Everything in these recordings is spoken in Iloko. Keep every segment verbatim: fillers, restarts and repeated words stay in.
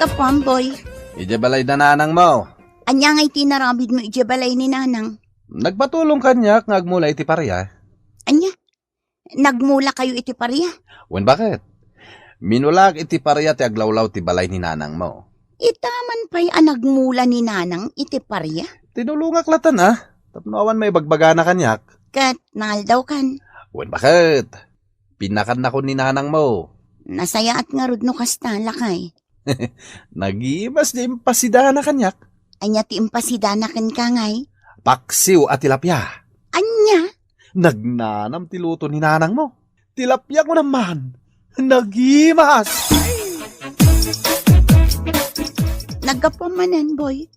Apo, Amboy. Idiay balay da nanangmo. Ania ngay ti inaramidmo idiay balay ni Nanang? Nagpatulong kaniak nga agmula iti paria. Ania? Nagmulakayo iti paria? Wen, baket? Minulaak iti paria ti aglawlaw ti balay ni nanangmo. Ita man pay a nagmula ni Nanang iti paria? Tinulongak latta, a, tapno awan maibagbagana kaniak. Ket naaldaw kan? Wen, baket? Pinakannakon ni nanangmo. Nasayaat ngarud no kasta, lakay. Nagimas ti impasidana kaniak. Ania ti impasidana kenka ngay? Paksiw a tilapia. Ania? Nagnanam ti luto ni nanangmo. Tilapia ko naman. Nagimas! Naggapuam manen, Boy.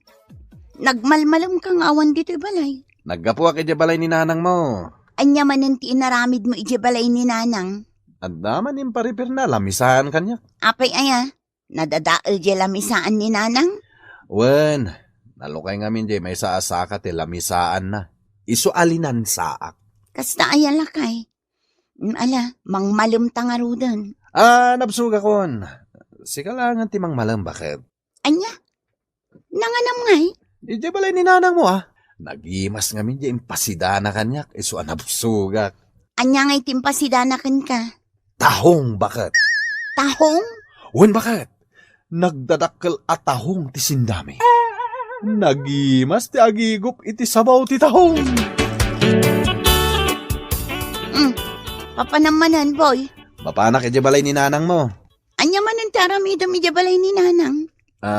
Nagmalmalemka nga awan ditoy balay. Naggapuak idiay balay ni nanangmo. Ania manen ti inaramidmo idiay balay ni Nanang? Adda man imparipirna, lamisaan kaniak. Apay aya? Nadadael diay lamisaan ni Nanang? Wen, nalukay ngamin diay maysa a saka ti lamisaanna. Isu a linansaak. Kasta aya, lakay? Mm, ala, mangmalemta ngaruden. A, nabsogakon. Sika laengen ti mangmalem, baket? Ania? Nanganam ngay? Idiay balay ni nanangmo, a. Nagimas ngamin diay impasidana kaniak, isu a nabsogak. Ania ngay ti impasidana kenka? Tahong, baket. Tahong? Wen, baket. Nagdadakkel a tahong ti sindami. Nagimas ti agigup iti sabaw ti tahong. Mm. Papanam manen, Boy. Mapanak idiay balay ni nanangmo. Ania manen ti aramidem idiay balay ni Nanang? A,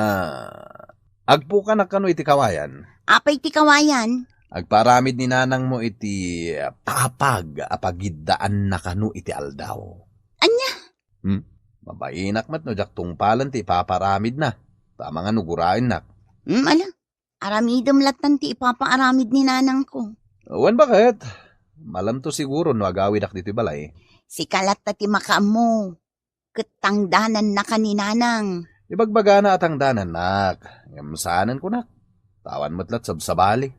agpukanak kano iti kawayan. Apay ti kawayan? Agpaaramid ni nanangmo iti, a, papag a pagiddaanna kano iti aldaw. Ania? Hmm. Mabainak met no diak tungpalen ti ipapaaramidna. Ta amangan no guraennak. Hmm, ala. Aramidem lattan ti ipapaaramid ni nanangko. Wen, baket? Malemto siguro no agawidak ditoy balay. Sika latta ti makaammo. Ket tangdanannaka ni Nanang. Ibagbagana a tangdanannak, ngem saanen kunak. Ta awan met la't sabsabali.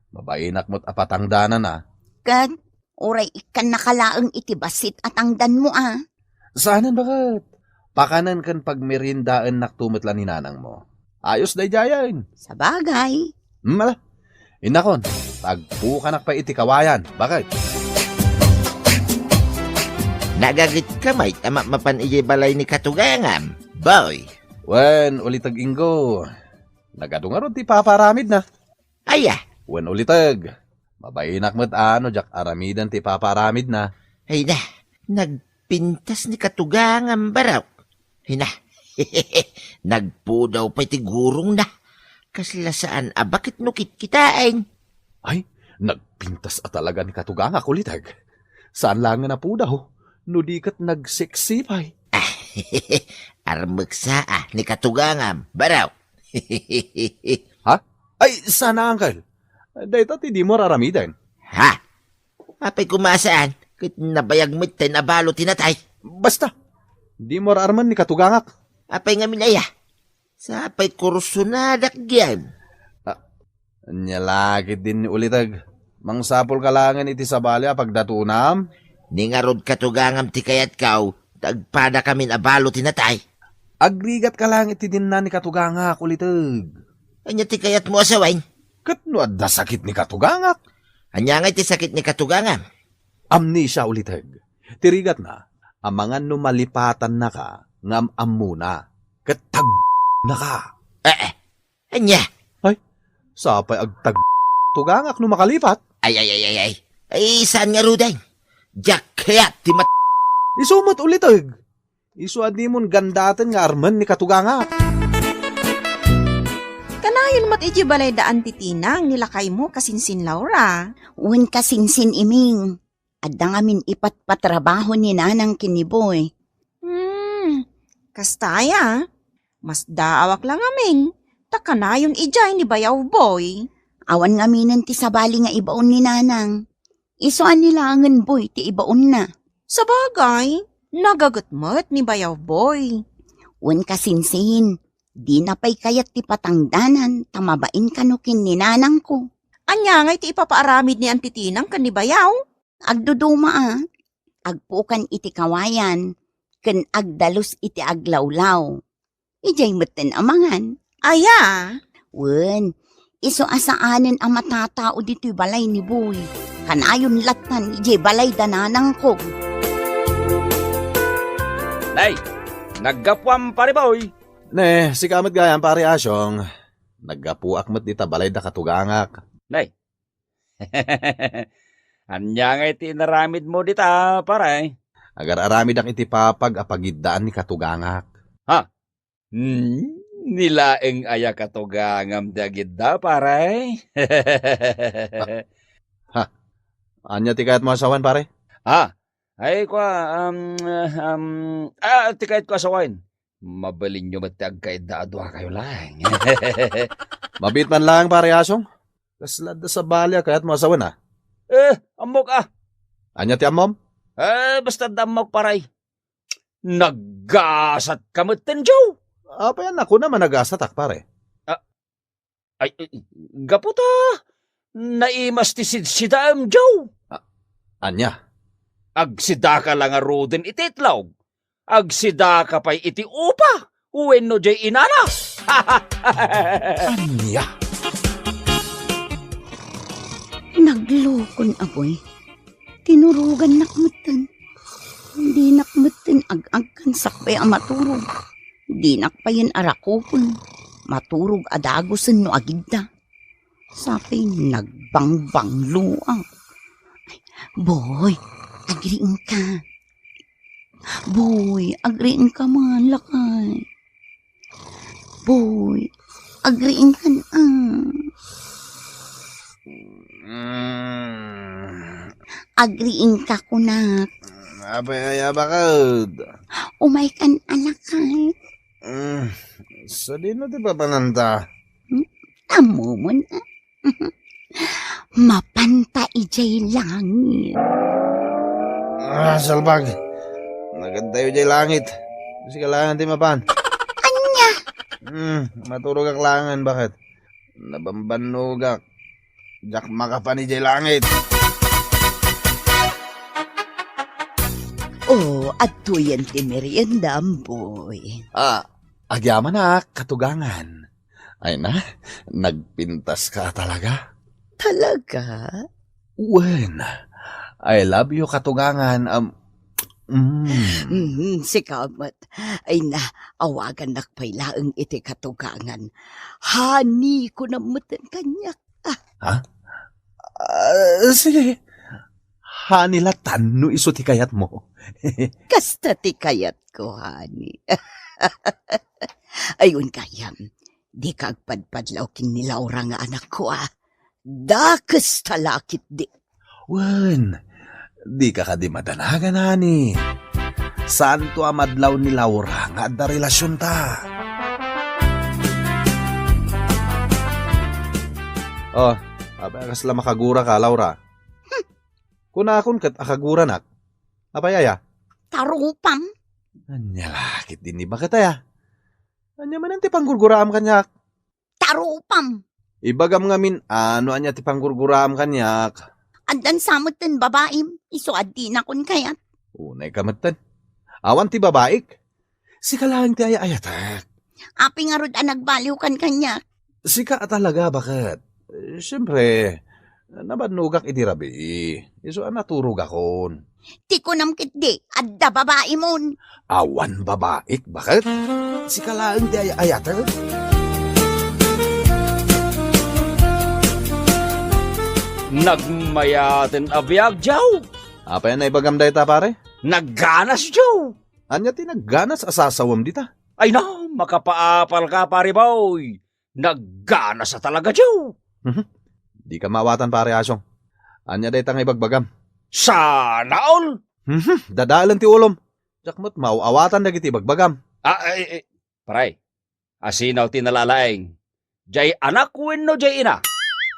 Mabainak met a patangdanana. Ket uray ikkannaka laeng iti bassit a tangdanmo, a. Saanen, baket? Pakanen ken pagmeriendaennakto met la ni nanangmo. Ayos daydiayen. Sabagay. Hmm, ala. Innakon, agpukanak pay iti kawayan. Baket? Nagagetka met a mapmapan idiay balay ni katugangam, Boy? Wen, uliteg Ingo. Nagadu ngarud ti ipapaaramidna. Aya? Wen, uliteg. Mabainak met a no diak aramiden ti ipapaaramidna. Ay na, nagpintas ni katugangam, barok. Ay na, nagpudaw pay ti gurongna. Kasla saan a baket no kitkitaen. Ay, nagpintas a talaga ni katugangak, uliteg. Saan laengen a pudaw, no di ket nagsexy pay. Armeksa a ni katugangam, barok. Ha? Ay, sana, uncle. Dayta ti dimo ar-aramiden. Ha? Apay koma a saan, ket nabayag met ti nabalo ti natay. Basta, dimo ar-armen ni katugangak. Apay ngamin aya? Sapay kursonadak gayam. Ah, ania la ketdin ni uliteg. Mangsapulka laengen iti sabali a pagdatonam? Ni ngarud katugangam ti kayatko, ta agpadakamin a balo ti natay. Agrigatka laeng iti dinna ni katugangak, uliteg. Ania ti kayatmo a sawen? Ket no adda sakit ni katugangak? Ania ngay ti sakit ni katugangam? Amnesia, uliteg. Ti rigatna, amangan no malipatannaka nga am-ammona, ket tag-, naka. Eh, eh. Ania? Ay, sapay agtag-, tugangak no makalipat. Ay, ay, ay, ay, ay. Ay, saan ngaruden? Diak kayat ti mat-, Isu met uliteg. Isu a dimon gandaten nga armen ni katugangak. Kanayon met idiay balay da Auntie Tinang ni lakaymo, kasinsin Laura. Wen, kasinsin Iming. Adda ngamin ipatpatrabaho ni Nanang ken ni Boy. Hmm, kasta aya? Masdaawak la ngamin, ta kanayon idiay ni Bayaw Boy. Awan ngaminen ti sabali nga ibaon ni Nanang. Isu a ni laengen Boy ti ibaonna. Sabagay, nagaget met ni Bayaw Boy. Wen, kasinsin, dina pay kayat ti patangdanan ta mabain kano ken ni nanangko. Ania ngay ti ipapaaramid ni Auntie Tinang ken ni Bayaw? Agduduma a, agpukan iti kawayan, ken agdalus iti aglawlaw. Idiay metten a mangan. Aya? Wen, isu a saanen a matatao ditoy balay ni Boy. Kanayon lattan idiay balay da nanangko. Nay, naggapuam, Pare Boy. Ne, sika met gayam, Pare Asyong. Naggapuak met dita balay da katugangak. Nay. Ania ngay ti inaramidmo dita, pare? Agar-aramidak iti papag a pagiddaan ni katugangak. Ha? Hmm, ni laeng aya katugangam ti agidda, pare? Ha? Ania ti kayatmo a sawen, pare? Ah, ay, kua, um, um, ah, ti kayatko a sawen. Mabalinyo met ti agkaidda a duakayo laeng. Mabiit man laeng, Pare Asyong. Kasla adda sabali a kayatmo a sawen, a? Eh, ammok, a. Ania ti ammom? Eh, basta adda ammok, pare. Naggasat ka met ten, Joe. Apay a kuna a nagasatak, pare? Ah, ay, ay, gapu ta naimas ti sidsidaem, Joe. Ah, ania? Agsidaka la ngaruden iti itlog. Agsidaka pay iti upa wenno diay inana. Ania? Naglokon, Aboy. Tinurogannak metten. Dinak metten ag-agkan sakbay a maturog. Dinak payen a rakupen. Maturog a dagusen no agidda. Sapay nagbangbangloak. Boy, agriingka. Boy, agriingka man, lakay. Boy, agriingkan, a. Mm. Agriingka, kunak. Apay aya baket? Umaykan a, lakay. Mm. Sadino ti papananta? Hmm? Ammomon, a. Mapanta idiay langit. Ah, salbag. Nagadayo idiay langit. Sika laeng ti mapan. Ania? Hmm, maturogak laengen, baket? Nabambannogak. Diak makapan idiay langit. Oh, adtoyen ti merienda, Amboy. Ah, agyamanak, katugangan. Ay na, nagpintas ka talaga. Talaga? Wen, I love you, katugangan. Um, mm. Mm, sika met. Ay na, awagannak pay laeng iti katugangan. Honey, kunam metten kaniak. Ah. Ha? Ah, sige. Honey latan no isu ti kayatmo. Kasta ti kayatko, honey. Ay, wen gayam, dika agpadpadlaw ken ni Laura nga anakko, a. Dakes ta la ketdi. Wen, dika kadi madanagan, honey. Saanto a madlaw ni Laura nga adda relasionta. Oh, apay a kasla makaguraka, Laura? Hmm. Kunakon ket a kaguranak. Apay aya? Tarupam. Ania la ketdi ni baket aya? Ania manen ti panggurguraam kaniak? Tarupam. Ibagam ngamin, a, no ania ti panggurguraam kaniak. Addan sa metten babaim, isu a dinakon kayat. Unay ka metten. Awan ti babaik. Sika laeng ti ay-ayatek. Apay ngarud a nagbaliwkan kaniak? Sika a talaga, baket? Eh, siempre, nabannogak idi rabii. Isu a naturogakon. Ti kunam ketdi, adda babaimon. Awan babaik, baket? Sika laeng ti ay-ayatek? Nagmayaten a biag, Joe. Apay a naibagam dayta, pare? Nagganas, Joe. Ania ti nagganas a sasawem dita? Ay na, makapaapal ka, pare boy. Nagganas a talaga, Joe. Mhm. Dika maawatan, pare Asyong. Ania dayta nga ibagbagam? Sana all. Mhm. Dadaelen ti ulom. Diak met maaw-awatan dagiti ibagbagam. Ah, eh, eh, pare, asinaw ti nalalaeng? Jay anak wenno jay ina?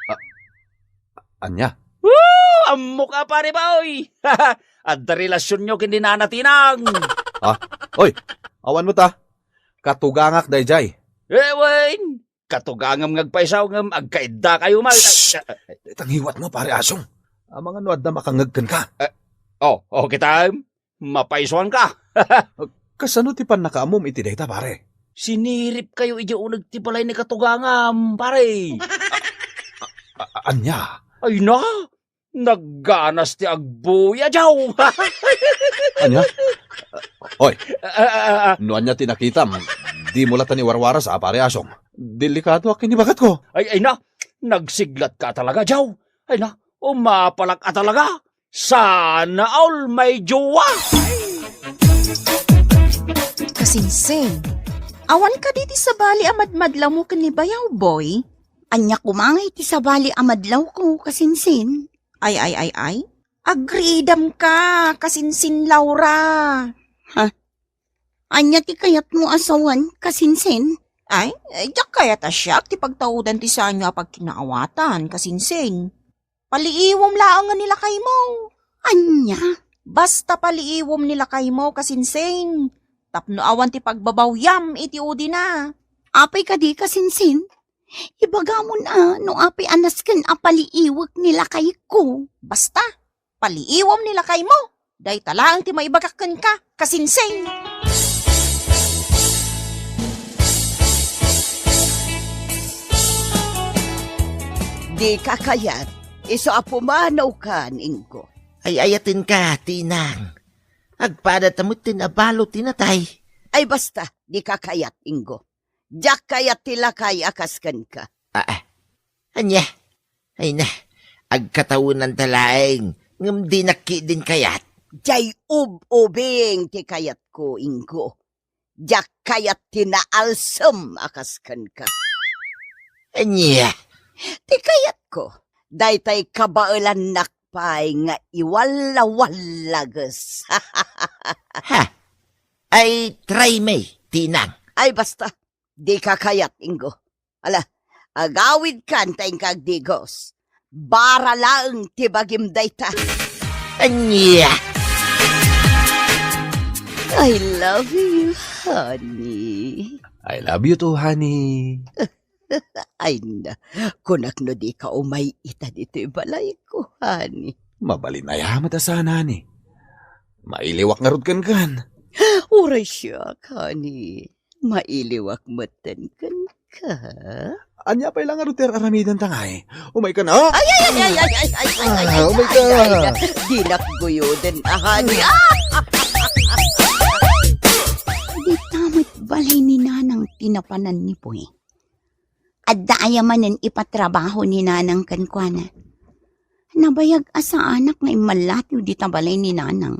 Ah, ania? Woo! Ammok a, pare boy! Adda relasionyo ken ni Nana Tinang. Ah, oy, awan met a. Katugangak dayjay. Eh, wen, katugangam nga agpayso ngem agkaiddakayo man. Shh! Ay, ay, ay. Dayta ngiwatmo, pare Asyong. Amangan no adda makangngeg kenka. Eh, oh, oh, kitam? Mapaysoanka. Kasano ti pannakaammom iti dayta, pare? siniripkayo idiay uneg ti balay ni katugangam, pare. A-, a-, ania? Ay na, nagganas ti agbuya, Jaw. Ania? Oy, Ah, ah, ah, ah. No ania ti nakitam, dimo latta iwarwaras, a, pare Asong. Delikadoak ken ibagatko. Ay, ay na, nagsiglatka talaga, Jaw. Ay na, umapalak a talaga. Sana all may jowa. Kasinsin. Awan kadi ti sabali a madmadlawmo ken ni Bayaw, Boy? Ania koma ngay ti sabali a madlawko, kasinsin? Ay, ay, ay, ay. Agriidamka, kasinsin Laura. Ha? Ania ti kayatmo a sawen, kasinsin? Ay, eh, diak kayat a siak ti pagtaudan ti saanyo a pagkinaawatan, kasinsin. Paliiwem laeng ni lakaymo. Ania? Basta paliiwem ni lakaymo, kasinsin. Tapno awan ti pagbabawyam iti udina. Apay kadi, kasinsin? Ibagamon a no apay a nasken a paliiwek ni lakayko. Basta, paliiwem ni lakaymo. Dayta laeng ti maibagak kenka, kasinsin. Dika kayat, isu a pumanaw kan, Ingo. Ay-ayatenka, Tinang. Agpada ta metten a balo ti natay. Ay basta, dika kayat, Ingo. Diak kayat ti lakay a kas kenka. Ah, ah. Ania? Ay na, agkatawenanta laeng, ngem dinak ketdin kayat. Diay ub-ubing ti kayatko, Ingo. Diak kayat ti naalsem a kas kenka. Ania? Ti kayatko, daytay kabaelannak pay nga iwalla-wallages. Ha? Ay, try me, Tinang. Ay, basta. Dika kayat, Ingo. Ala, agawidkan ta inka agdigos. Bara laeng ti bagim dayta. Ania? I love you, honey. I love you too, honey. Ay na, kunak no dika umay ita ditoy balayko, honey. Mabalin aya met a saan, honey. Mailiwak ngarud kenkan. Uray siak, honey. Mailiwak metten kenka. Ania pay la ngarud ti ar-aramidenta ngay? Umayka na. Ay, ay, ay, ay, ay, ay, ay, ay, ay, Ah, ay, umayka. Ay, ay, ay. Dinak guyoden, ah, honey. Ah! Dita met balay ni Nanang ti napanan ni Boy. Adda aya manen ipatrabaho ni Nanang kenkuana. Nabayag a saanak nga immallatiw dita balay ni Nanang.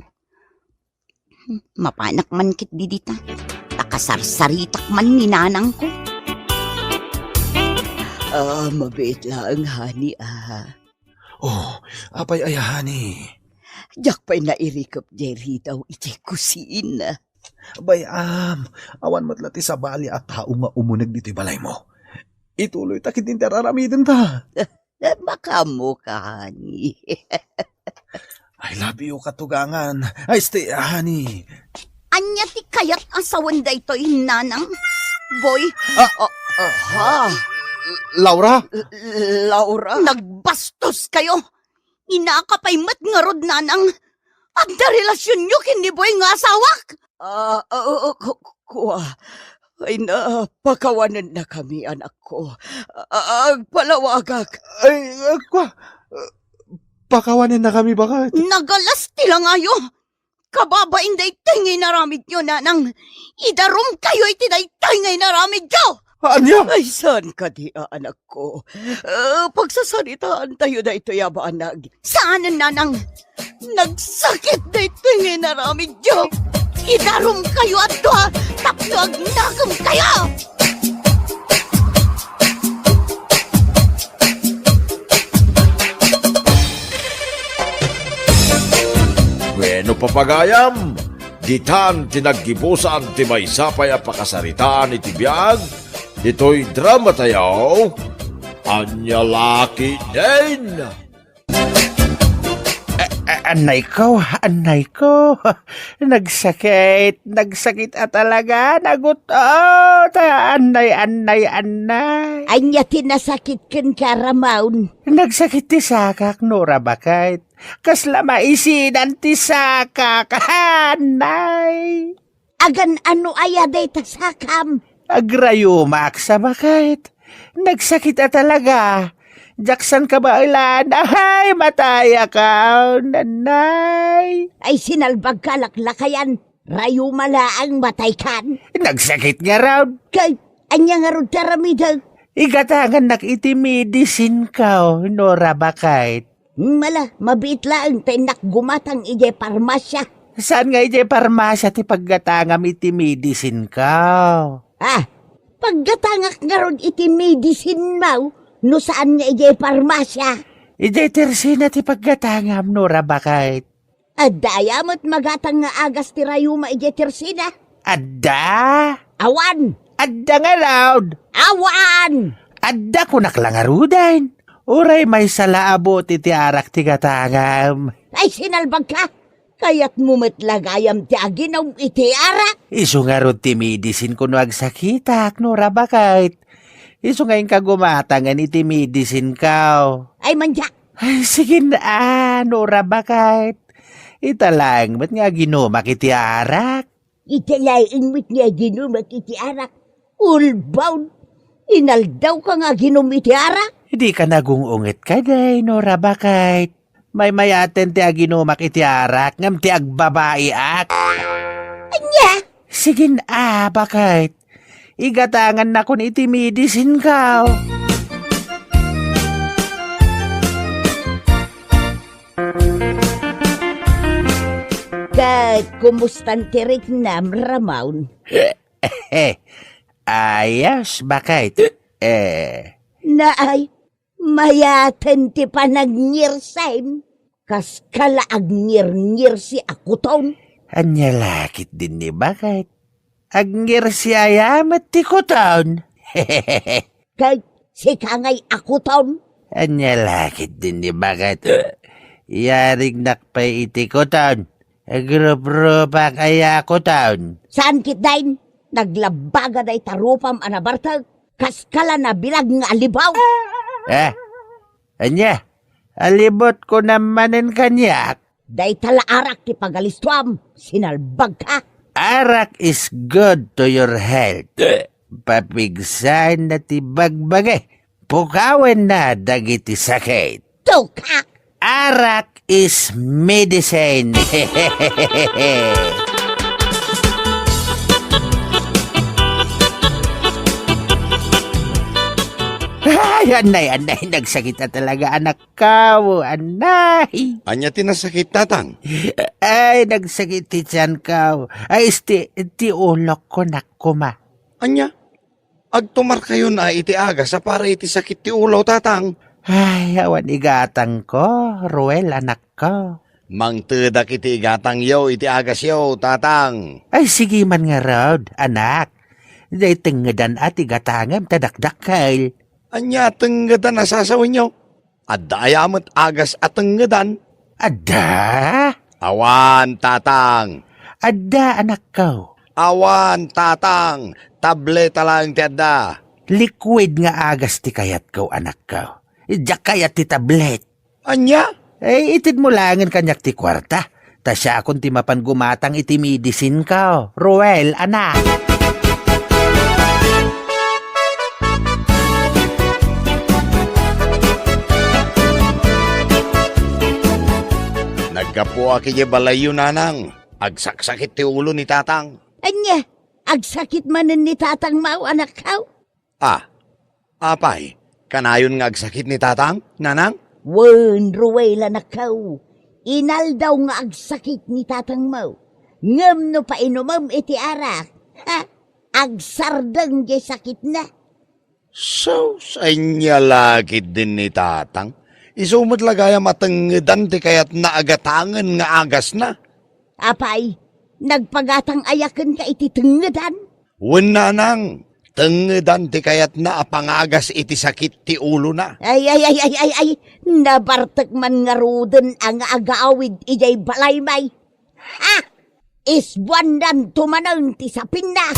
Mapanak man ketdi dita. Ta kasarsaritak man ni nanangko. Ah, mabiit laeng, honey, ah. Oh, apay aya, honey? Diak pay nairikep diay ridaw iti kusina. Bay-am, awan met la ti sabali a tao nga umuneg ditoy balaymo. Ituloyta ketdin ti ar-aramidenta. Eh, makaammoka, honey. I love you, katugangan. Ay, stay, honey. Ania ti kayat a sawen daytoy, Nanang? Boy? Ah, Oh, ah, ha? Laura? L-, Laura? Nagbastoskayo! Inaka pay met ngarud, Nanang! Adda relasionyo ken ni Boy nga asawak! Ah, ah, ah, ku-, kua. Ay na, pakawanennakami, anakko. Ah, agpalawagak. Ay, ah, kua. Pakawanennakami, baket. Nagalas ti langayo. Kababain daytoy nga inaramidyo, Nanang. Idarumkayo iti daytoy nga inaramidyo. Ania? Ay, saan kadi, anakko? Ah, pagsasaritaantayo daytoy a banag. Saanen, Nanang. Nagsakit daytoy nga inaramidyo. Idarumkayo a dua tapno agnakemkayo. Wenno, papagayam, ditan ti naggibusan ti maysa pay a pakasaritaan iti biag ditoy dramatayo. Ania la ketdin? A-, a-, annayko, annayko. Nagsakit, nagsakit a talaga, nagut-, oh, ta-, annay, annay, annay. Ania ti nasakit kenka, Ramon? Nagsakit ti sakak, Nora, baket. Kasla maisinan ti sakak. Annay. Agan-ano aya dayta sakam? Agrayomak sa, baket. Nagsakit a talaga. Diak san kabaelan. Ay, matayaka. Nanay. Ay, sinalbagka, laklakayan. Rayuma laeng, mataykan. Nagsakit ngarud. Kay, ania ngarud ti aramidek? Igatangannak iti medicinko, Nora, baket. Mala, mabiit laeng ta innak gumatang idiay parmasia. Saan nga idiay parmasia ti paggatangam iti medicinko? Ah, paggatangak ngarud iti medicinmo, no saan nga idiay parmasia? Idiay tersina ti paggatangam, Nora, baket. Adda aya met magatang nga agas ti rayuma idiay tersina? Adda? Awan! Adda ngarud? Awan! Adda kunak la ngaruden. Uray maysa la a bote ti arak ti gatangam. Ay, sinalbagka! Kayatmo met la gayam ti aginum iti arak? Isu ngarud ti medicinko no agsakitak, Nora, baket. Isu nga inka gumatangen iti medicinko. Ay, mandiak! Ay, sige na, Nora, baket. Ita laeng met nga aginumak iti arak. Ita laeng met nga aginumak iti arak. Ulbaw! Inaldawka nga aginum iti arak? Dika nagung-unget kadi, Nora, baket. Maymayaten ti aginumak iti arak, ngem ti agbabaiak. Ania? Sige na, baket. Igatangannakon iti medicinko. Ket kumustan ti riknam, Ramon? Ayos, baket. Eh. Naay, mayaten ti panagngirsim. Kaskala agngirngirsi a kuton. Ania la ketdin ni, baket? Agngirsi aya met ti kuton. Ket sika ngay a kuton? Ania la ketdin ni, baket? Yarignak pay iti kuton. Agruprupak aya kuton. Saan ketdin? Naglabaga dayta rupam a nabartek. Kaskala nabilag nga alibaw. Eh? Ania? Alibutko manen kaniak? Dayta la arak ti pagalistuam, sinalbagka. Arak is good to your health. Papigsaenna ti bagbagi. Pukawenna dagiti sakit. Tukak! Arak is medicine. Ay, anay, anay, nagsakit a talaga, anakko, anay. Ania ti nasakit, tatang? Ay, nagsakit ti tiyanko. Ay, isti, ti ulokko, nak, kuma. Ania? Agtumarkayon a iti agas a para iti sakit ti ulo, tatang. Ay, awan igatangko, Ruel, anakko. Mangtedak iti igatangyo iti agasyo, tatang. Ay, sige man ngarud, anak. Dayta tengngedan a ti gatangem ta dakdakkel. Ania a tengngedan a sasawenyo? Adda aya met agas a tengngedan? Adda? Awan, tatang. Adda, anakko. Awan, tatang. Tableta laeng ti adda. Liquid nga agas ti kayatko, anakko. Diak kayat ti tablet. Ania? Eh, itedmo laengen kaniak ti kuarta. Ta siakon ti mapan gumatang iti medicinko. Ruel, anak. Naggapuak idiay balayyo, nanang. Agsaksakit ti ulo ni tatang. Ania? Agsakit manen ni tatangmo, anakko? Ah, apay, kanayon nga agsakit ni tatang, nanang? Wen, Ruel, anakko. Inaldaw nga agsakit ni tatangmo. Ngem no painumem iti arak, ha, agsardeng diay sakitna. Sus, ania la ketdin ni tatang? Isu met la gayam a tengngedan ti kayatna a gatangen nga agasna. Apay, nagpagatang aya kenka iti tengngedan? Wen, nanang, tengngedan ti kayatna a pangagas iti sakit ti ulona. Ay, ay, ay, ay, ay, ay, nabartek man ngaruden a nga agawid idiay balaymi. Ha! Isbuannanto manen ti sapinna.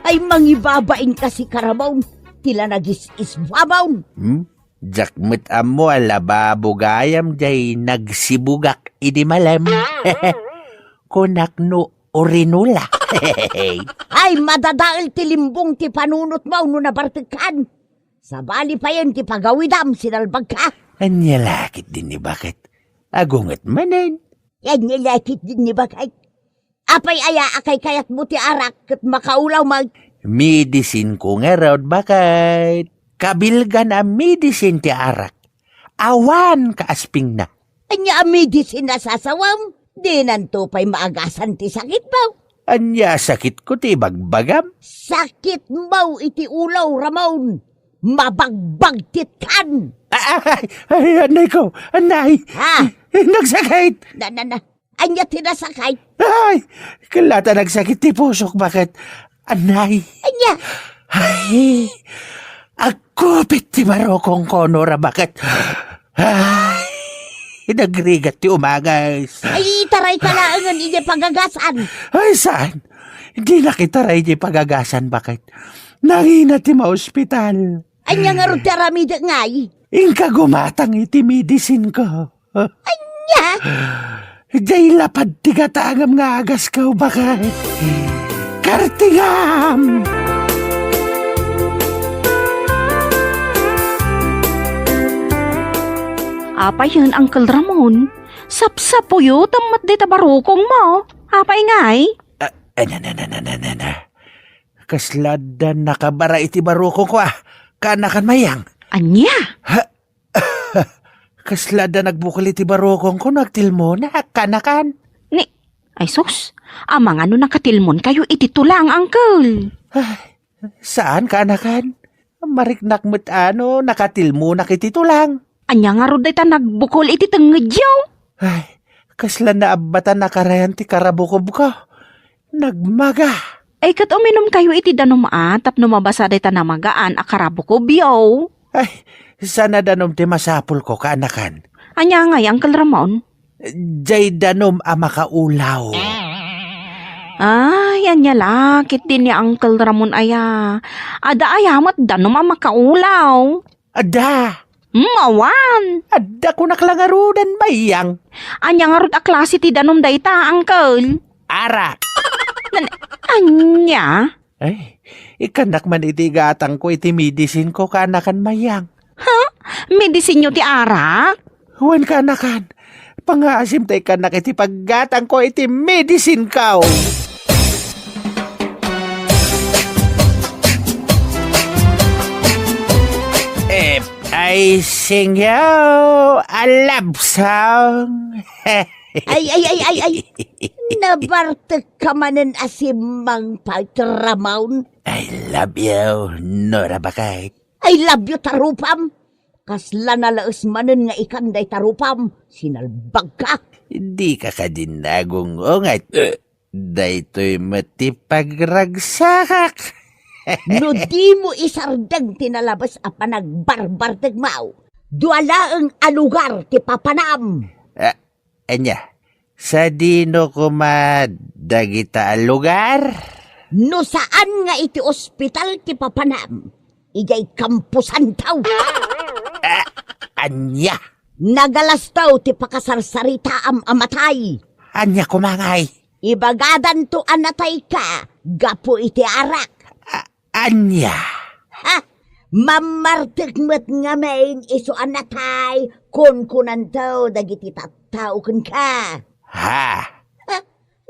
Ay, mangibabain kasi, Karamon, ti la nagis-isbuamon. Hmm? Diak met ammo a lababo gayam jay nagsibugak idi malem. Kunak no urinola. Ay, madadael ti limbong ti panunotmo no nabartekkan. Sabali payen ti pagawidam, sinalbagka. Ania la ketdin ni baket? Agunget manen. Ania la ketdin ni baket? Apay aya a kaykayatmo ti arak ket makaulaw met? Medicinko ngarud, baket. Kabilgan a medicine ti arak. Awan kaaspingna. Ania a medicine a sasawem? Dinanto pay maagasan ti sakitmo. Ania a sakitko ti ibagbagam? Sakitmo iti ulo, Ramon. Mabagbagtitkan. Ay, ay, ay, annay ko, annay. Ha? Nagsakit. Na, na, na. Ania ti nasakit? Ay, ket la ta nagsakit ti pusok, baket. Annay. Ania? Ay, agkupit ti barukongko, Nora, baket. Ay, nagrigat ti umagas. Ay, itarayka laengen idiay pagagasan. Ay, saan? Dinak itaray idiay pagagasan, baket. Nangina ti maospital. Ania ngarud ti aramidek ngay? Inka gumatang iti medicinko. Ania? Diay lapad ti gatangam nga agasko, baket. Kartingam! Apay yen, Uncle Ramon? Sapsapuyo, tammat dita barukongmo. Apay ngay? Ah, eh, na, na, na, na, na, na, na. Kasla da nakabara iti barukongko, ah. Kaanakan, Mayang. Ania? Ha? Kasla da nagbukel iti barukongko no agtilmona, kaanakan. Ni, ay sus, amangan no nakatilmonkayo iti tulang, Uncle. Ay, saan, kaanakan? Mariknak met a no nakatilmonak iti tulang. Ania ngarud dayta nagbukel iti tengngedyo? Ay, kasla naabbatan a karayan ti karabukobko. Nagmaga. Ay, ket uminumkayo iti danum a tapno mabasa dayta namagaan a karabukobyo. Ay, saan a danum ti masapulko, kaanakan? Ania ngay, Uncle Ramon? Diay danum a makaulaw. Ay, ania la ketdin ni Uncle Ramon aya? Adda aya met danum a makaulaw? Adda. Hmm, awan. Adda, kunak la ngaruden, Mayang. Ania ngarud a klase ti danum dayta, Uncle? Arak. Nan-, ania? Ay, ikkannak man iti igatangko iti medicinko, kaanakan, Mayang. Ha? Medicinyo ti arak? Wen, kaanakan. Pangaasim ta ikkannak iti paggatangko iti medicinko. If I sing you a love song. Ay, ay, ay, ay, ay. Nabartekka manen a simmangpet, Ramon. I love you, Nora, baket. I love you, tarupam. Kasla nalaes manen nga ikan dayta rupam, sinalbagka. Dika kadi nagung-unget. Daytoy met ti pagragsakak. No dimo isardeng ti nalabes a panagbarbartekmo, dua laeng a lugar ti papanam. Ah, ania? Sadino koma dagita a lugar? No saan nga iti ospital ti papanam, idiay kamposanto. Ah, ania? Nagalasto ti pakasarsaritaam a matay. Ania koma ngay? Ibagadanto a natayka gapu iti arak. A-, ania? Ha? Mammartek met ngamin isu a natay, kunkunanto dagiti tattao kenka. Ha? Ha?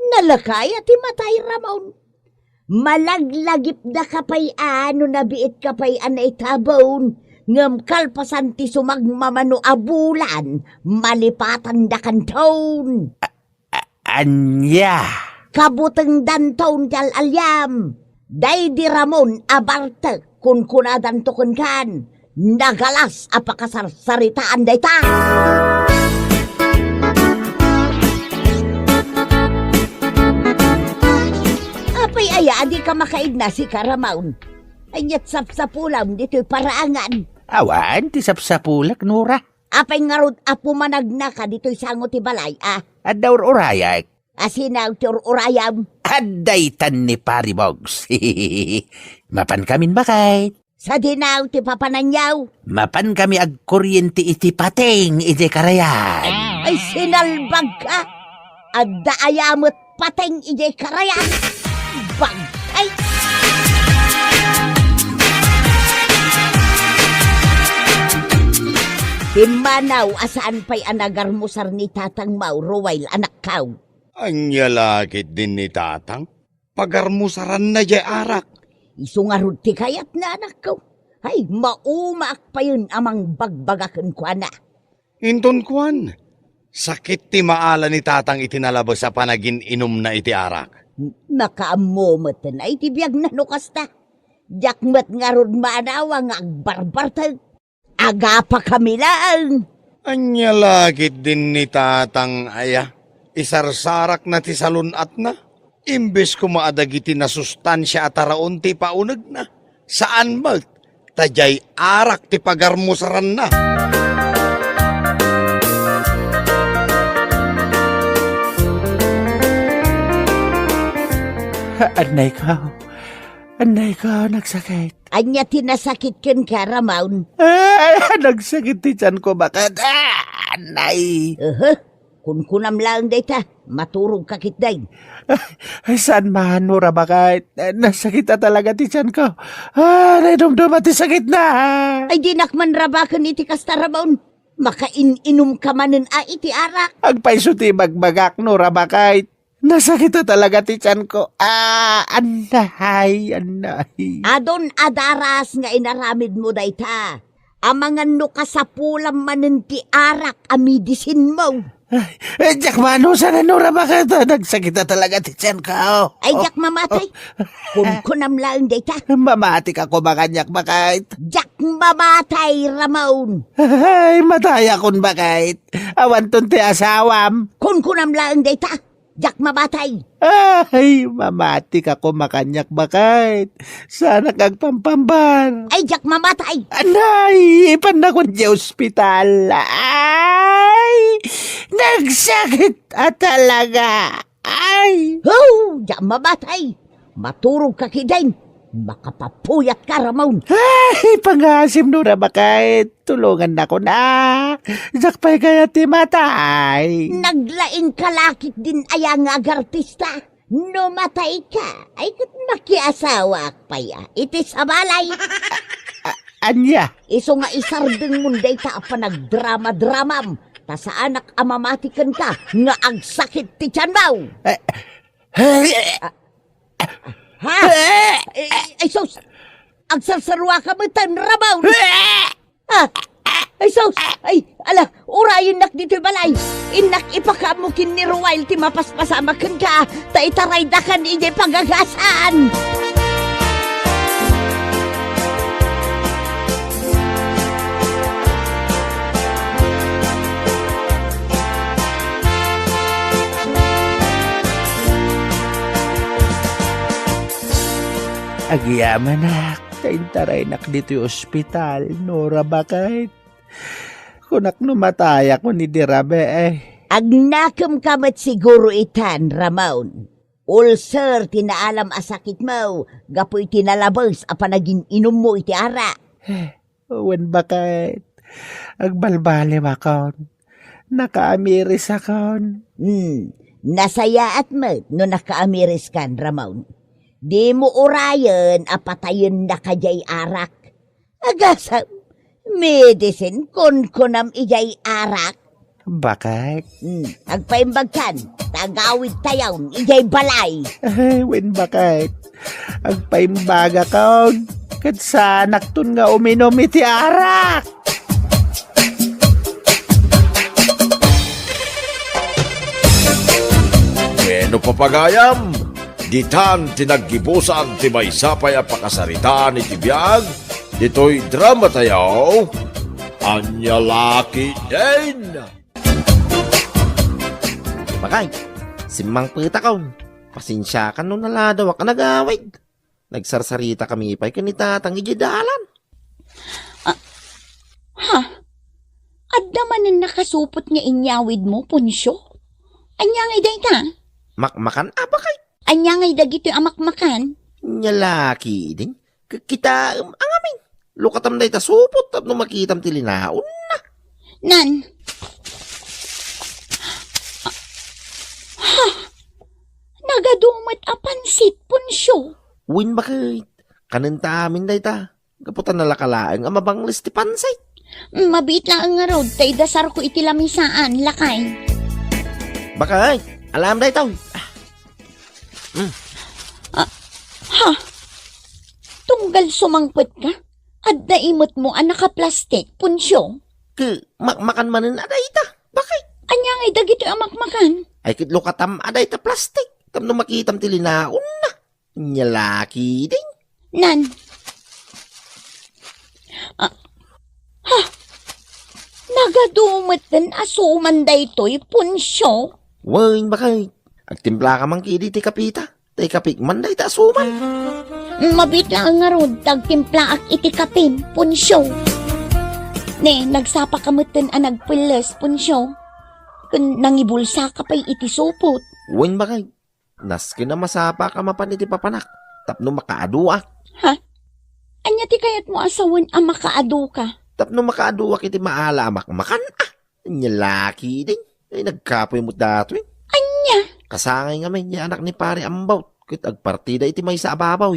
Nalaka aya ti matay, Ramon? Malaglagipdaka pay a no nabiitka pay a naitabon, ngem kalpasan ti sumagmamano a bulan, malipatandakanton. A-, ania? Kabutengdanton ti al-aliam. Daydi Ramon a bartek, kunkunadanto kenkan. Nagalas a pakasarsaritaan dayta. Apay aya a dika makaidna, sika, Ramon? Ania't sapsapulam ditoy paraangan? Awan ti sapsapulek, Nora. Apay ngarud a pumanagnaka ditoy sango ti balay, a? Adda ur-urayak. Asino ti ur-urayam? Adda itan ni Pari Bogs. Mapankamin, baket. Sadinaw ti papananyaw. Mapankami agkuryente iti pateng idiay karayan. Ay, sinalbagka! Adda aya met pateng idiay karayan. Bagkay! Pimmanaw a saan pay a nagarmusar ni Tatang Mauro, while anakkaw. Ania la ketdin ni Tatang? Pagarmusaranna jay arak. Isu ngarud ti kayatna, anakko. Ay, maumaak payen a mangbagbaga kenkuana. Inton kuan, sakit ti maala ni Tatang iti nalabes a panagin-inumna iti arak. N-, nakaammo met iti biagna no kasta. Diak met ngarud maanawa nga agbarbartek. Agapakami laeng. Ania la ketdin ni Tatang aya? Isarsarakna ti salun-atna. Imbes koma a dagiti nasustansia a taraon ti ipaunegna, saan met, ta jay arak ti pagarmusaranna. Annay ko. Annay ko, nagsakit. Ania ti nasakit kenka, Ramon? Ay, nagsakit ti tianko, baket. Ah, annay. Aha. Kunkunam laeng dayta, maturogka ketdin. Ay, saan man, Nora, baket. Nasakit a talaga ti tianko. Ah, naidumduma ti sakitna. Ay, dinak man rabaken iti kasta, Ramon. Makain-inumka manen a iti arak. Agpayso ti ibagbagak, Nora, baket. Nasakit a talaga ti tianko. Ah, annay, annay. Adun a daras nga inaramidmo dayta. Amangan no kasapulam manen ti arak a medisinmo. Ay, eh, diak manusan, Nora, baket. Nagsakit a talaga ti tianko. Ay, diak mamatay. Kunkunam laeng dayta. Mamatika koma kaniak, baket. Diak mamatay, Ramon. Ay, matayakon, baket. Awanton ti asawam. Kunkunam laeng dayta. Diak mamatay. Ay, mamatika koma kaniak, baket. Saanak agpampambar. Ay, diak mamatay. Anay, ipannakon diay ospital. Ay, nagsakit a talaga. Ay. Ho, diak mamatay. Maturogka ketdin. Makapapuyatka, Ramon. Ay, pangaasim, Nora, baket. Tulongannakon a. Diak pay kayat ti matay. Naglaingka la ketdin aya nga agartista. No matayka, ay ket makiasawaak pay a iti sabalay. A-, ania? Isu nga isardengmon dayta a panagdrama-dramam, ta saanak a mamati kenka nga agsakit ti tianmo. Eh, eh, Ha? Eh, ay sus! Agsarsaruaka metten, Ramon! Ah! Ay sus! Ay, ala, urayennak ditoy balay! Innak ipakaammo ken ni Ruel ti mapaspasamak kenka, ta itaraydakan idiay pagagasan! Agyamanak ta intaraynak ditoy ospital, Nora, baket. Kunak no matayakon idi rabii. Agnakemka met siguro itan, Ramon. Ulcer ti naalam a sakitmo gapu iti nalabes a panagin-inummo iti arak. Wen, baket, agbalbaliwakon. Nakaamirisakon. Hmm, nasayaat met no nakaamiriskan, Ramon. Dimo urayen a patayennaka diay arak. Agasem, medicine kunkunam idiay arak. Baket. Hmm, agpaimbagkan, ta agawidtayon idiay balay. Ay, wen, baket. Agpaimbagakon, ket saanakton nga uminum iti arak. Wenno, papagayam, ditan ti naggibusan ti maysa pay a pakasaritaan iti biag ditoy dramatayo. Ania la ketdin? Bagay, simmangpetakon. Pasensiakan no naladawak a nagawid. Nagsarsaritakami pay ken ni Tatang idiay dalan. Ah, ha? Adda manen nakasupot nga inyawidmo, Poncio? Ania ngay dayta? Makmakan a, baket? Ania ngay dagitoy a makmakan? Ania la ketdin? K-, kitaem a ngamin. Lukatam dayta supot tapno makitam ti linaonna. Nan. Ha! Nagadu met a pansit, Poncio. Wen, baket. Kanenta amin dayta. Gapu ta nalaka laeng a mabangles ti pansit. Mabiit laeng ngarud ta idasarko iti lamisaan, lakay. Baket, alaem daytoy. Ah. Mm. Ah, ha? Tunggal sumangpetka? Adda imetmo a nakaplastik, Poncio? Ke, makmakan manen a dayta. Baket? Ania ngay dagitoy a makmakan? Ay, ket lukatam a dayta plastik. Tapno makitam ti linaonna. Nia la ketdin. Nan. Ah, ha? Nagadu metten a suman daytoy, Poncio? Wen, baket. Agtimplaka man ketdi ti kapita. Tay kapik man dayta a suman. Mabiit laeng ngarud ta agtimplaak iti kapim, Poncio. Ne, nagsapaka metten a nagpelles, Poncio. Ken nangibulsaka pay iti supot. Wen, baket. Nasken a masapaka mapan iti papanak tapno makaaduak. Ha? Ania ti kayatmo a sawen a makaaduka? Tapno makaaduak iti maala a makmakan, ah. Ania la ketdin. Ay, nagkapoy met datoy. Ania? Kasangay ngamin ni anak ni Pare Ambaw ket agpartida iti maysa a babaw.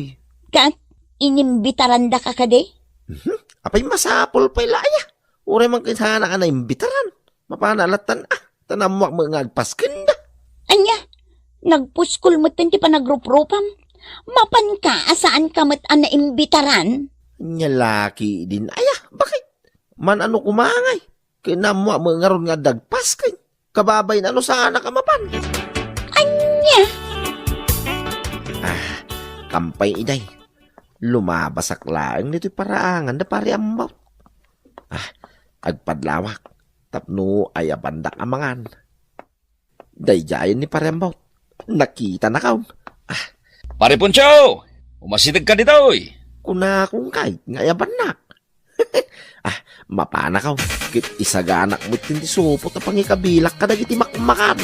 Ket inimbitarandaka kadi? Mhm. Apay, masapul pay la aya. Uray man ket saanak a naimbitaran. Mapana lattan, ah, ta nammuak met nga agpaskenda. Ania? Nagpuskol metten ti panagruprupam? Mapanka a saanka met a naimbitaran? Ania la ketdin aya, baket? Man-ano koma ngay? Ket nammuak met ngarud nga adda agpasken. Kababain a no saanak a mapan. Ania? Ah, kampay iday. Lumabasak laeng ditoy paraangan da Pare Ambaw. Ah, agpadlawak tapno ayabandak a mangan. Daydiayen ni Pare Ambaw. Nakitanakon. Ah. Pare Poncio! Umasidegka ditoy! Kunakon kay nga ayabannak. Ah, mapanakaw. Ket isaganak met ti supot a pangikabilak kadagiti makmakan.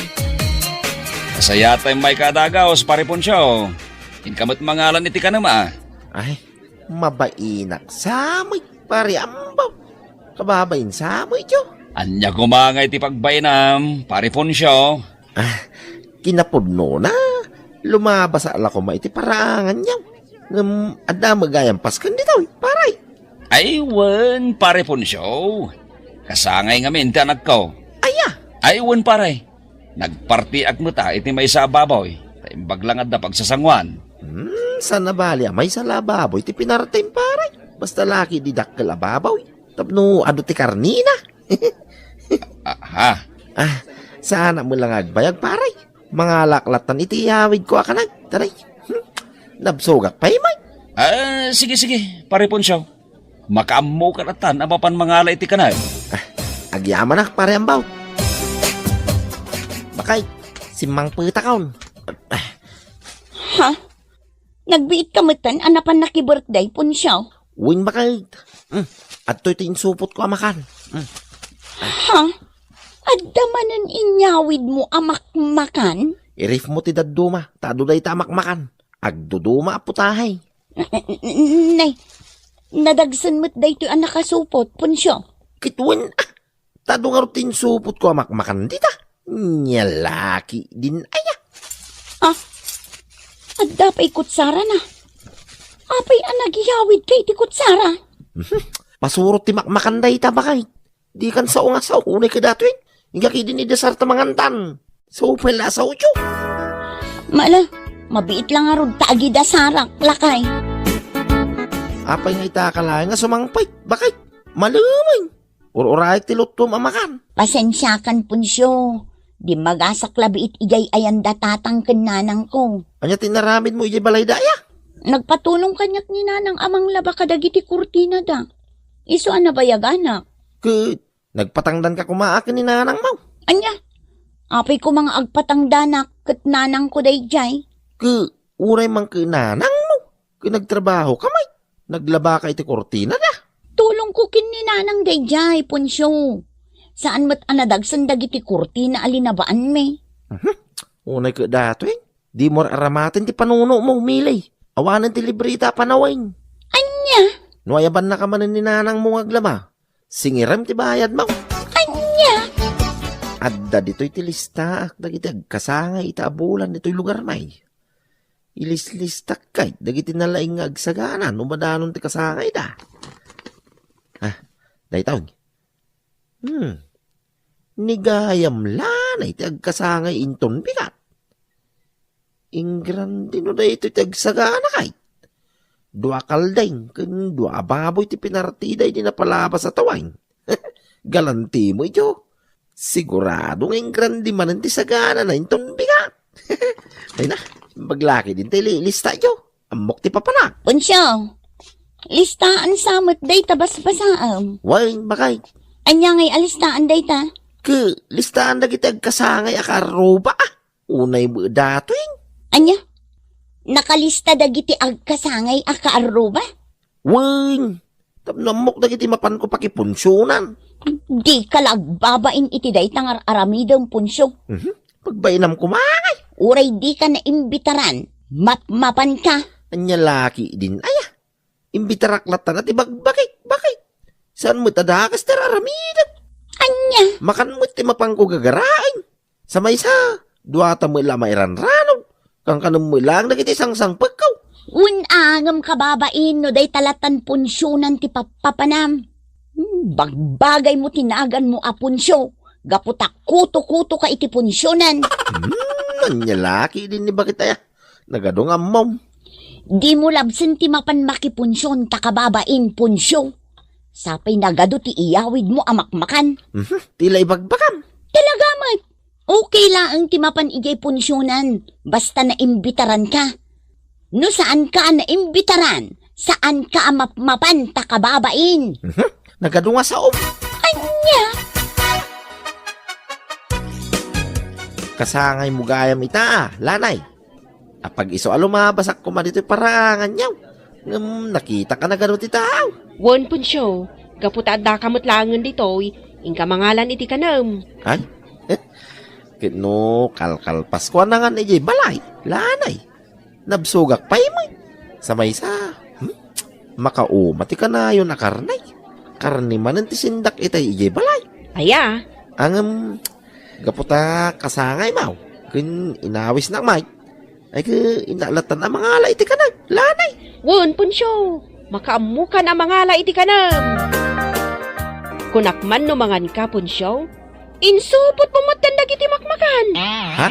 Kasayatay mayka a dagaos, Pare Poncio. Inka met mangalan iti kanam, a. Ay, mabainak sa met, Pare Ambaw. Kababain sa met, yo. Ania koma ngay ti pagbainam, Pare Poncio? Ah, kinapudnona, lumabasak la koma iti paraangan, yo. Ngem adda met gayam pasken ditoy, pare. Ay, wen, Pare Poncio. Kasangay ngamin ti anakko. Aya? Ay, wen, pare. Nagpartiak met a iti maysa a baboy, ta imbag la nga adda pagsasanguan. Hmm, saan a bali a maysa la a baboy ti pinartim, pare. Basta la ketdi dakkel a baboy. Tapno adu ti karnina. Ah, ha? Ah, saanak met la nga agbayag, pare. Mangalak lattan iti iyawidko a kanay. Taray. Hmm? Nabsogak pay met. Ah, sige, sige, Pare Poncio. Makaammoka lattan a mapan mangala iti kanay. Ah, agyamanak, Pare Ambaw. Baket, simmangpetakon. Ah. Ha? Nagbiitka metten a napan naki-birthday, Poncio? Wen, baket. Mm, adtoy ti insupotko a makan. Mm. Ha? Adda manen inyawidmo a makmakan? I-ref mo ti dadduma, ta adu dayta a makmakan. Agduduma a putahe. N-, n-, n-, nay, nadagsen met daytoy a nakasupot, Poncio. Ket wen, ah, ta adu ngarud ti insupotko a makmakan dita. Nia la ketdin aya. Ah, adda pay kutsarana. Apay a nagyawidka iti kutsara? Mhm. Pasurot ti makmakan dayta, baket. Dikan sao nga sao, unay kadatoy. Inka ketdin idasar ta mangantan. Sao pay la a saoyo. Mala, mabiit la ngarud ta agidasarak, lakay. Apay nga ita ka laeng nga sumangpet, baket? Malumen. Ur-urayek ti luttom a makan. Pasensiakan, Poncio. Dimmagasak labiit idiay ayan da tatang ken nanangko. Ania ti inaramidmo idiay balayda aya? Nagpatulong kaniak ni nanang a manglaba kadagiti kurtinada. Isu a nabayaganak. Ket nagpatangdanka koma a ken ni nanangmo? Ania? Apay koma nga agpatangdanak ket nanangko daydiay? Ket uray man ken nanangmo? Ket nagtrabahoka met. Naglabaka iti kurtinada. Tulongko ken ni nanang daydiay, Poncio. Saan met a nadagsen dagiti kurtina a linabaanmi. Mhm. Unay ket datoy, dimo ar-aramaten ti panunomo, Mili. Awanen ti libreta a panawen. Ania? No ayabannaka manen ni nanangmo nga aglama, singirem ti bayadmo. Ania? Adda ditoy ti listaak dagiti agkasangay ita a bulan ditoy lugarmi. Ilislistak kay dagiti nalaing nga agsagana no madanon ti kasangayda. Ah, dayta. Hmm. Ni gayam lanay ti agkasangay inton bigat. Ingrandi no daytoy ti agsagana kay. Dua kalding ken dua a baboy ti pinartida idi napalabas a tuwing. Galanti mo idiyo. Sigurado nga ingrandi manen ti saganana inton bigat. Ay na, imbag la ketdin ti li-, lista idiyo. Ammok ti papanak. Poncio, listaan sa met dayta basbasaem. Wen, bakay. Ania ngay a listaan dayta? Ket listaan dagiti agkasangay a kaarruba, ah. Unay met datoy. Ania? Nakalista dagiti agkasangay a kaarruba? Wen, tapno ammok dagiti mapanko pakipunsionan. Dika la agbabain iti dayta nga ar-aramidem, Poncio. Mhm. Pagbainam koma ngay. Uray dika naimbitaran, mapmapanka. Ania la ketdin aya? Imbitarak latta na ti bagbakik, bakit? Saan met a dakas ti ar-aramidek? Ania? Makan met ti mapanko gagaraen. Sa maysa, duata met la mairanranog. Kankanem met laeng dagiti sangsangpekko. Wen a, ngem kababain no dayta lattan punsionan ti pappapanam. Hmm, bagbagay mo ti naganmo a Poncio, gapu ta kuto-kuto ka iti punsionan. Hmm, ania la ketdin ni bakit aya? Nagadu nga ammom. Dimo labsen ti mapan makipunsion ta kababain, Poncio. Sapay nagadu ti iyawidmo a makmakan. Mhm, ti la ibagbagam. Talaga met. Okay laeng ti mapan idiay punsionan, basta naimbitaranka. No saanka a naimbitaran, saanka a mapmapan ta kababain. Mhm. Nagadu nga saom. Ania? Kasangaymo gayam ita, a, lanay. Apag-isu a lumabasak koma ditoy paraanganyo. Ngem nakitak a nagadu ti tao. Wen, Poncio, gapu ta addaka met laengen ditoy, inka mangalan iti kanem. Ay? Ket no kalkalpasko a nangan idiay balay, lanay. Nabsogak pay met. Sa maysa, hmm? Makauma ti kanayon a karne. Karne manen ti sindak itay idiay balay. Aya? Ngem, gapu ta kasangaymo, ken inawisnak met. Ay, ket innak lattan a mangala iti kanem, lanay. Wen, Poncio, makaammokan a mangala iti kanem. Kunak man no manganka, Poncio, insupotmo metten dagiti makmakan. Ha?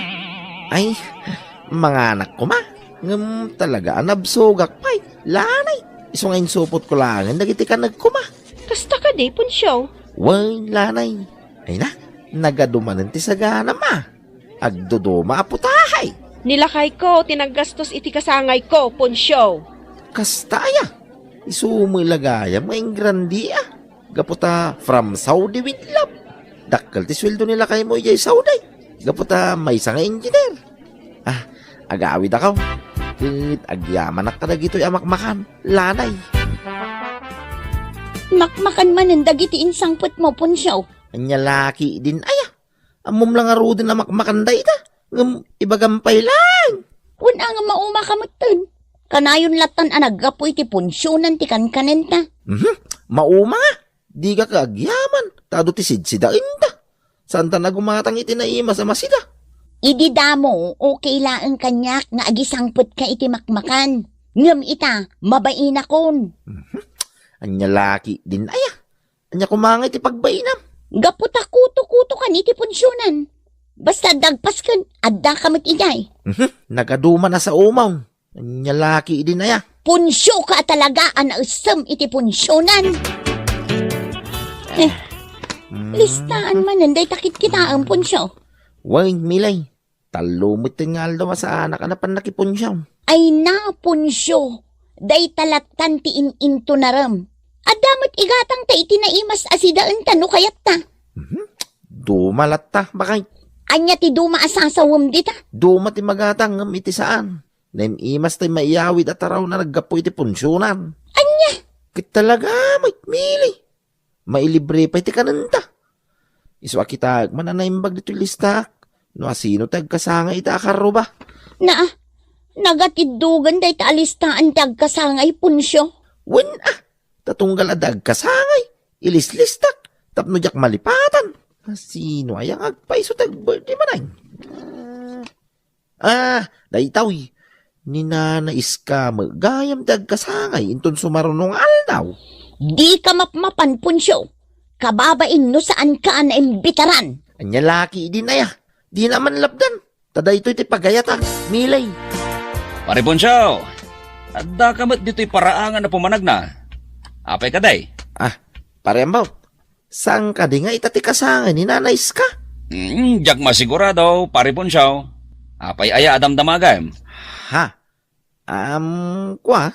Ay, manganak koma. Ngem talaga a nabsogak pay, lanay. Isu nga insupotko laengen dagiti kanek koma. Kasta kadi, Poncio? Wen, lanay. Ay na, nagadu manen ti saganam, a. Agduduma a putahe. Ni lakayko ti naggastos iti kasangayko, Poncio. Kasta aya? Isu met la gayam nga ingrandi, a. Gapu ta from Saudi with love. Dakkel ti sueldo ni lakaymo idiay Saudi. Gapu ta maysa nga engineer. Ah, agawidakon. Ket agyamanak kadagitoy a makmakan, lanay. Makmakan manen dagiti insangpetmo, Poncio. Ania la ketdin aya? Ammom la ngaruden a makmakan dayta, ngem ibagam pay laeng. Wen a, ngem maumaka metten. Kanayon lattan a naggapu iti punsionan ti kankanenta. Mhm. Mauma nga. Dika ka agyaman, ta adu ti sidsidaenta. Saanta a gumatang iti naimas a masida. Idi damo, okay laeng kaniak nga agisangpetka iti makmakan. Ngem ita, mabainakon. Mhm. Ania la ketdin aya? Ania koma ngay ti pagbainam? Gapu ta kuto-kutokan iti punsionan. Basta dagpasken, addaka met idiay. Mhm. Nagadu man a saomo. Ania la ketdin aya? Punsioka a talaga a naessem iti punsionan. Eh, mm. Listaan manen dayta kitkitaem, Punsio. Wen, Milay. Tallo metten nga aldaw a saanak a napan nakipunsiam. Ay na, Punsio, dayta lattan ti in-intunarem. Adda met igatangta iti naimas a sidaenta no kayatta. Mhm. Duma latta, bakay. Ania ti duma a sasawem dita? Duma ti magatang ngem iti saan. Naim-imas tay maiyawid a taraw na naggapu iti punsionan. Ania? Ket talaga met, Mili. Mailibre pay ti kanenta. Isu a kitaek man a naimbag ditoy listaak no asino ti agkasangay ita a karruba. Naa, nagatiddogen dayta a listaan ti agkasangay, Punsio. Wen a, Ta tunggal adda agkasangay, ilislistak, tapno diak malipatan. Sino aya nga agpayso ti ag-birthday manen? Ah, daytoy. Ni Nana Iska met gayam ti agkasangay inton sumaruno nga aldaw. Dika mapmapan, Poncio. Kababain no saanka a naimbitaran. Ania la ketdin aya? Dina man lapdan. Ta daytoy ti pagayatak, Milay. Pare Poncio, addaka met ditoy paraangan a pumanagna. Apay kadi? Ah, Pare Ambaw, saan kadi nga ita ti kasangay ni Nana Iska? Mm, diak masigurado, Pare Poncio. Apay aya a damdamagem? Ha? Am, kua?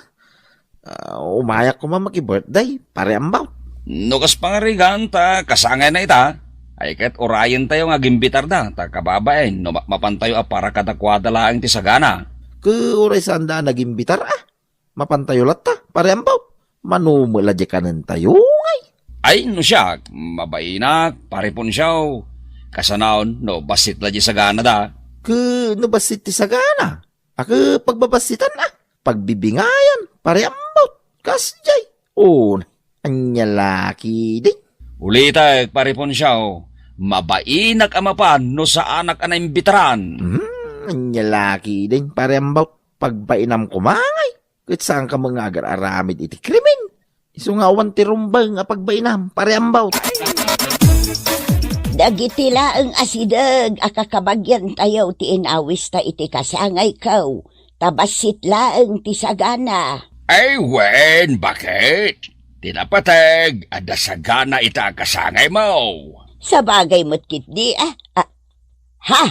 Ah, umayak koma maki-birthday, Pare Ambaw. No kas pangarigan ta kasangayna ita, ay ket urayentayo nga agimbitarda, ta kababain no ma-, mapantayo a para kadakuada laeng ti sagana. Ket uray saanda a nagimbitar, ah. Mapantayo latta, Pare Ambaw. Mano met la diay kanentayo, ngay? Ay, no siak, mabainak, Pare Poncio. Kasanaon, no bassit la diay saganada. Ket no bassit ti sagana? A, ket pagbabassitan, ah. Pagbibingayan, Pare Ambaw. Kasdiay. On, ania la ketdin? Ulitek, Pare Poncio, mabainak a mapan no saanak a naimbitaran. Hmm, ania la ketdin, Pare Ambaw? Pagbainam koma ngay. Ket saanka met nga agar-aramid iti krimen. Isu nga awan ti rumbeng a pagbainam, Pare Ambaw. Dagiti laeng asideg a kakabagiantayo ti inawista iti kasangayko, ta bassit laeng ti sagana. Ay wen, baket? Ti napateg, adda sagana ita a kasangaymo. Sabagay met ketdi, ah, ah, ha?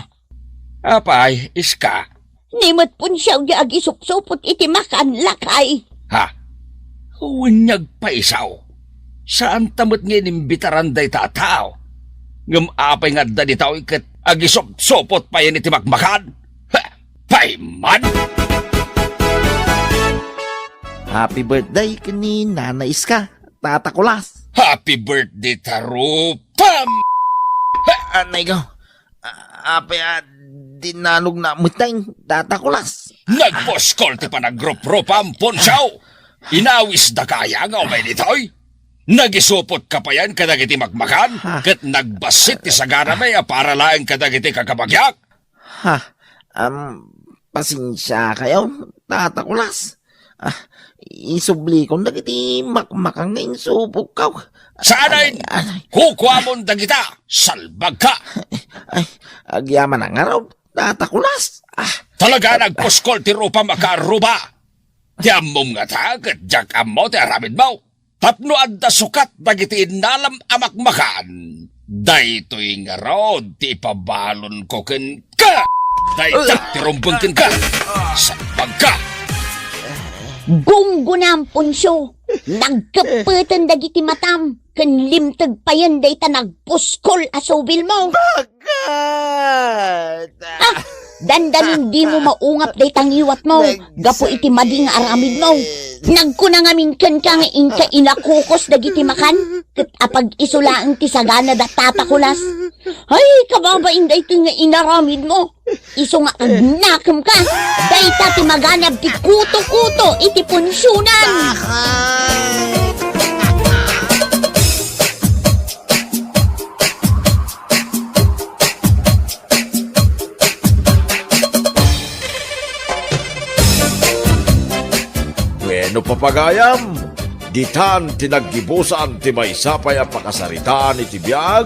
Apay, Iska? Ni met Poncio diay agisupsupot iti makan, lakay. Ha? Wen nga agpayso. Saanta met nga inimbitaran dayta a tao. Ngem apay nga adda ditoy ket agisupsupot payen iti makmakan? Ha! Payman! Happy birthday ken ni Nana Iska, Tata Kulas. Happy birthday, Taro! Pam! Ha! Anay ko. A-, apay a dinanogna met dayta, Tata Kulas? Nagpuskol ti panagruprupam, Poncio! Inawisdaka aya nga umay ditoy? Nagisupotka payen kadagiti makmakan, ha, ket nagbassit ti saganami a para laeng kadagiti kakabagiak. Ha, am, pasensiakayo, Tata Kulas. Ah, isublikon dagiti makmakan nga insupokko. Saan a... Anay, anay. Kukuamon dagita, salbagka! Ay, agyaman a ngarud, Tata Kulas. Ah. Talaga nagpuskol ti rupam a kaarruba. Ti ammom ngata, ket diak ammo ti aramidmo. Tapno adda sukat dagiti innalam a makmakan, daytoy ngarud ti ipabalonko kenka. Dayta ti rumbeng kenka. Salbagka! Gunggonam, Poncio. Nagkeppeten dagiti matam ken limteg payen dayta nagpuskol a subilmo. Baket! Ah! Dandanin dimo maungap dayta ngiwatmo gapu iti madi nga aramidmo. Nagkuna ngamin kenka nga inka inakukos dagiti makan, ket apag-isu laeng ti saganada, Tata Kulas. Ay, kababain daytoy nga inaramidmo. Isu nga agnakemka, dayta ti maganab ti kuto-kuto iti punsionan. Bueno, papagayam, ditan ti naggibusan ti maysa pay a pakasaritaan iti biag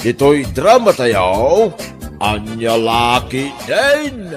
ditoy dramatayo, Ania La Ketdin.